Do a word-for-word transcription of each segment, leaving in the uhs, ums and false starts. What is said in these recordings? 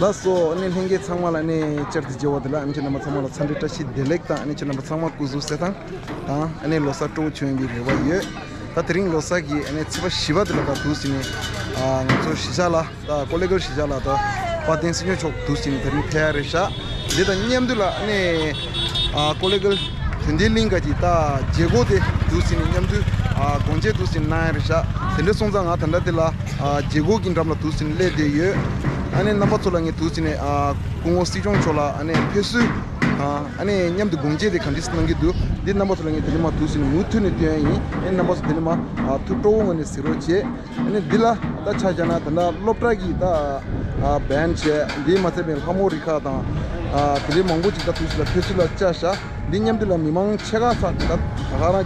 ལགས་སོ། ཨ་ནི་ལྷན་རྒྱས་ཚང་མ་ལ་ཨ་ནི་བཅར་ཏེ་མཇལ་བ་དེ་ལ་ཨ་ནི་ཁྱེད་རྣམ་པ་ཚང་མ་ལ་འཚམས་འདྲི་བཀྲ་ཤིས་བདེ་ལེགས་དང་། ཨ་ནི་ཁྱེད་རྣམ་པ་ཚང་མ་སྐུ་གཟུགས་གསལ་ཐང་དང་། ཨ་ནི་ལོ་གསར་སྤྲོ་པོ་བྱོན་པའི་རེ་བ་ཡོད། ད་དེ་རིང་ལོ་གསར་གྱི་ཨ་ནི་ཚེས་པ་བཞི་པ་དེ་ལ་ད་འདུག་སེ་ནི་ཨ་ང་ཚོ་གཞིས་ཆགས་ལ་ད་ཀོ་ལེ་གལ་གཞིས་ཆགས་ལ་ད་དཔལ་ལྡན་སྲིད་སྐྱོང་མཆོག་འདུག་སེ་ནི་དེ་རིང་ཕེབས་ཡ་རེད་ཤག་འདི་དང་མཉམ་དུ་ལ་ཨ་ནི་ཨ་ཀོ་ལེ་གལ་དོན་ལྡན་གླིང་ག་གི་ད་མཇལ་སྐོར་དེ་འདུག་སེ་ནི་མཉམ་དུ་ཨ་སྒོ་འབྱེད་འདུག་སེ་ནི་གནང་ཡ་རེད་ཤག་དེ་འདྲ་སོང་ཙང་ང་ད་ལྟ་དེ་ལ་ཨ་མཇལ་སྐོར་གྱི་འགྲམ་ལ་འདུག་སེ་ནི་སླེབས་བསྡད་ཡོད། ཨ་ནི་རྣམ་པ་ཚོ་ལ་ངས་འདུག་སེ་ནི་ཨ་སྐུ་ངོ་སྲིད་སྐྱོང་མཆོག་ལ་ཨ་ནི་ཕེབས་བསུ་དང་ཨ་ནི་མཉམ་དུ་སྒོ་འབྱེད་དེ་ག་འདྲ་གནང་གི་འདུག་འདི་རྣམ་པ་ཚོ་ལ་ངས་དེ་ནས་མར་འདུག་སེ་ནི་མུ་མཐུད་ནས་སྟོན་ཡ་ཡིན། ཨ་ནི་རྣམ་པ་ཚོ་དེ་ནས་མར་ཨ་ཐུགས་སྤྲོ་བོ་ངང་ནས་གཟིགས་རོགས་བྱེད། ཨ་ནི་འདི་ལ་ད་ཆ་བཞག་ན་ད་ལྟ་སློབ་གྲྭ་གི་ད་ཨ་བན་བྱས། འདི་མ་ཚད་པའི་ལྷ་མོ་རི་ཁ་དང་ཨ་དེ་འདྲའི་མང་པོ་ཅིག་ད་འདུག་སེ་ལ་ཕེབས་བསུ་ལ་བཅར་ཤག་འདི་མཉམ་དུ་ལ་མི་མང་ཕྱེད་ཀ་ཙམ་ད་ད་ག་རང་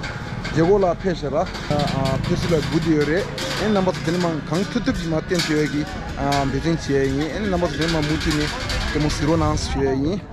མཇལ་སྐོར་ལ་ཕེབས་ཤག་ར། ཨ་ཕེབས་བསུ་ལ་སྒུག་བསྡད་ཡོད་རེད། ཨ་ནི་རྣམ་པ་ཚོ་དེ་ནས་མར་གང་ཐུབ་ཐུབ་ཀྱིས་མར་བསྟན་ཐུབ་ཡ་གི་ཨ་འབད་བརྩོན་བྱེད་ཡ་ཡིན། ཨ་ནི་རྣམ་པ་ཚོ་དེ་ནས་མར་མུ་མཐུད་ནས་ལྟད་མོ་གཟིགས་རོགས་གནང་ཞུ་ཡ་ཡིན།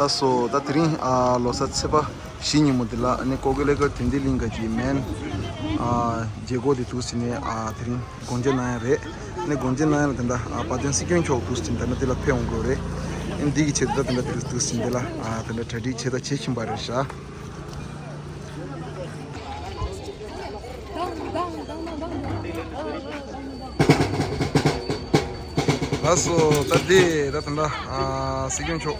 ལགས་སོ། ད་དེ་རིང་ཨ་ལོ་གསར་ཚེས་པ་བཞི་ཉིན་མོ་འདི་ལ་ཨ་ནི་ཀོ་ལེ་གལ་དོན་ལྡན་གླིང་ག་གི་མན་ཨ་མཇལ་སྐོར་དེ་འདུག་སེ་ནས་ཨ་དེ་རིང་སྒོ་འབྱེད་གནང་ཡ་རེད། ཨ་ནི་སྒོ་འབྱེད་གནང་ཡ་ལ་ད་ལྟ་ཨ་དཔལ་ལྡན་སྲིད་སྐྱོང་མཆོག་འདུག་སེ་ད་ལྟ་འདི་ལ་ཕེབས་འོང་གི་རེད། ཨ་ནི་འདི་གི་ཆེད་དུ་ད་ལྟ་འདི་ལ་འདུག་སེ་འདི་ལ་ཨ་ད་ལྟ་གྲ་སྒྲིག་བྱེད་ད་བྱེད་བཞིན་པ་རེད་ཤག་ལགས་སོ། ད་འདི་ད་ད་ལྟ་ཨ་སྲིད་སྐྱོང་མཆོག་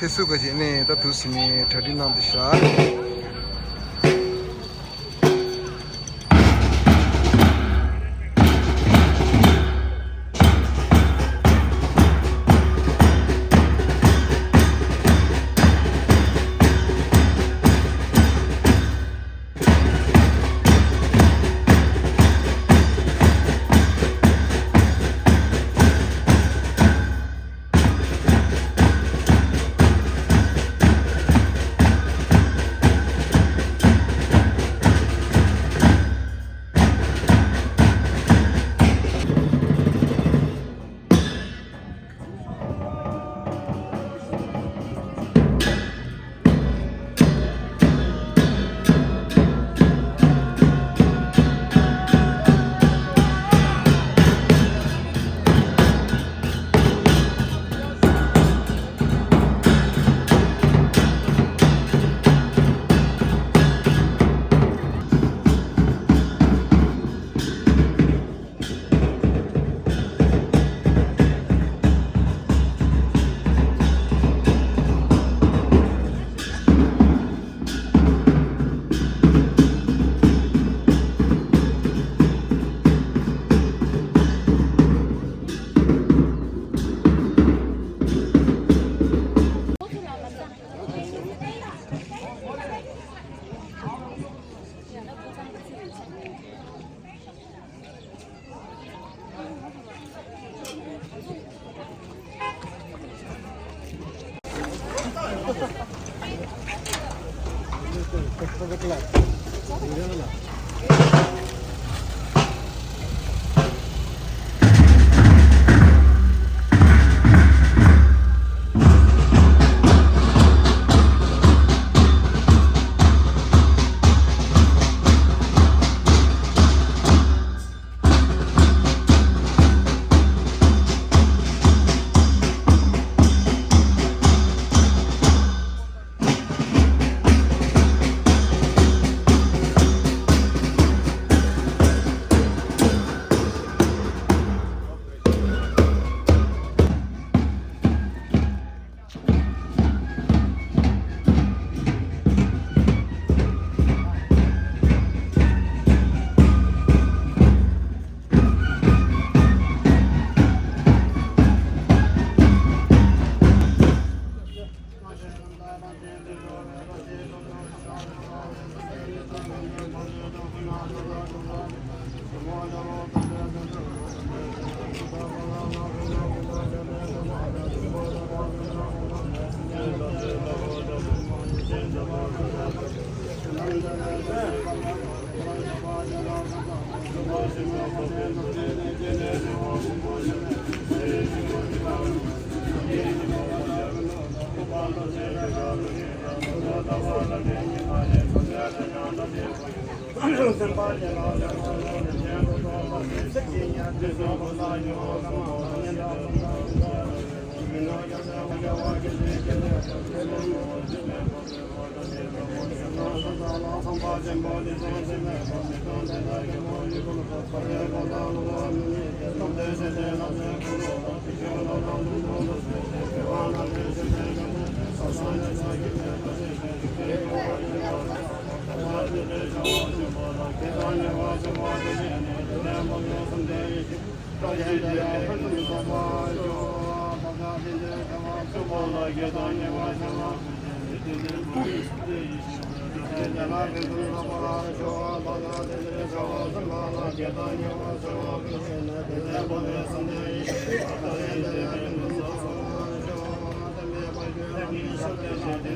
ཕེབས་བསུ་ག་ཅིག་ནས་ད་འདུག་སེ་ནས་གྲ་སྒྲིག་གནང་བསྡད་ཤག་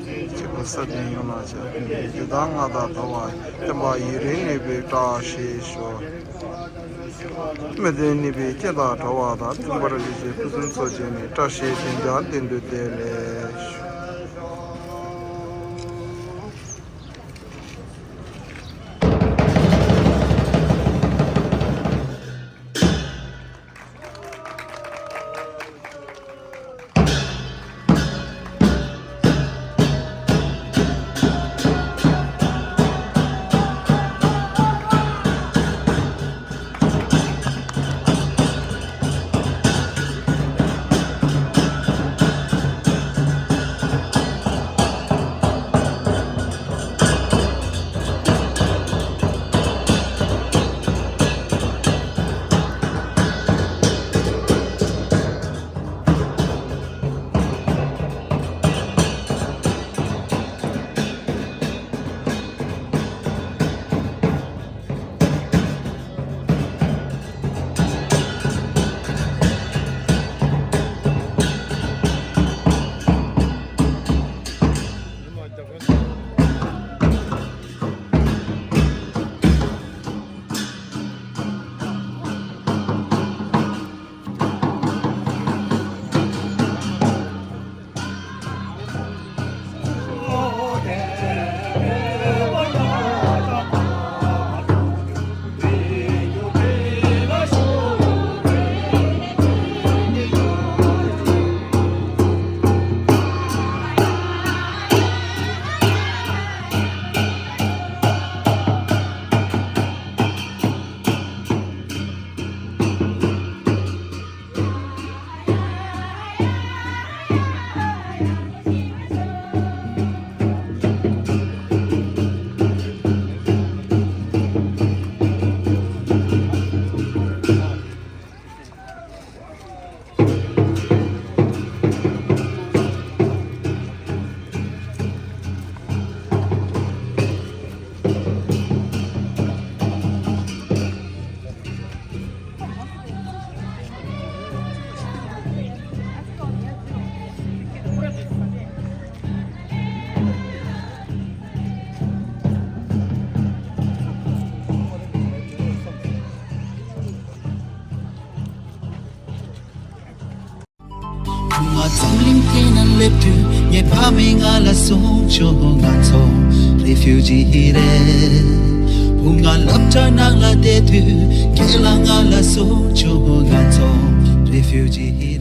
ཁྱེད་པ་ས་སྟེང་ཡོང་ལ་བྱ། དེ་དག་ང་དང་འདྲ་བ། བསྟན་པ་ཡུན་རིང་གནས་པའི་བཀྲ་ཤིས་ཤོག། མི་ལྡན་ནུས་པའི་སྐྱེ་དང་བྲལ་བ་དང་། མཐུན་པར་བཞེད་ཅིང་ཕུན་སུམ་ཚོགས་བྱས་ནས། བཀྲ་ཤིས་དོན་རྒྱལ་གདན་དུ་བདེ་ལེགས་ཤོག། ང་འཛམ་གླིང་སྟེང་ན་སླེབས་དུས། ངའི་ཕ་མས་ང་ལ་གསུངས་བྱུང་། ང་ཚོ་རེ་ཕིའུ་ཇི་རེད། བུ་ང་སློབ་གྲྭ་ནང་ལ་བསྡད་དུས། ཁྱེད་ལ་ང་ལ་གསུངས་བྱུང་། ང་ཚོ་རེ་ཕིའུ་ཇི་རེད།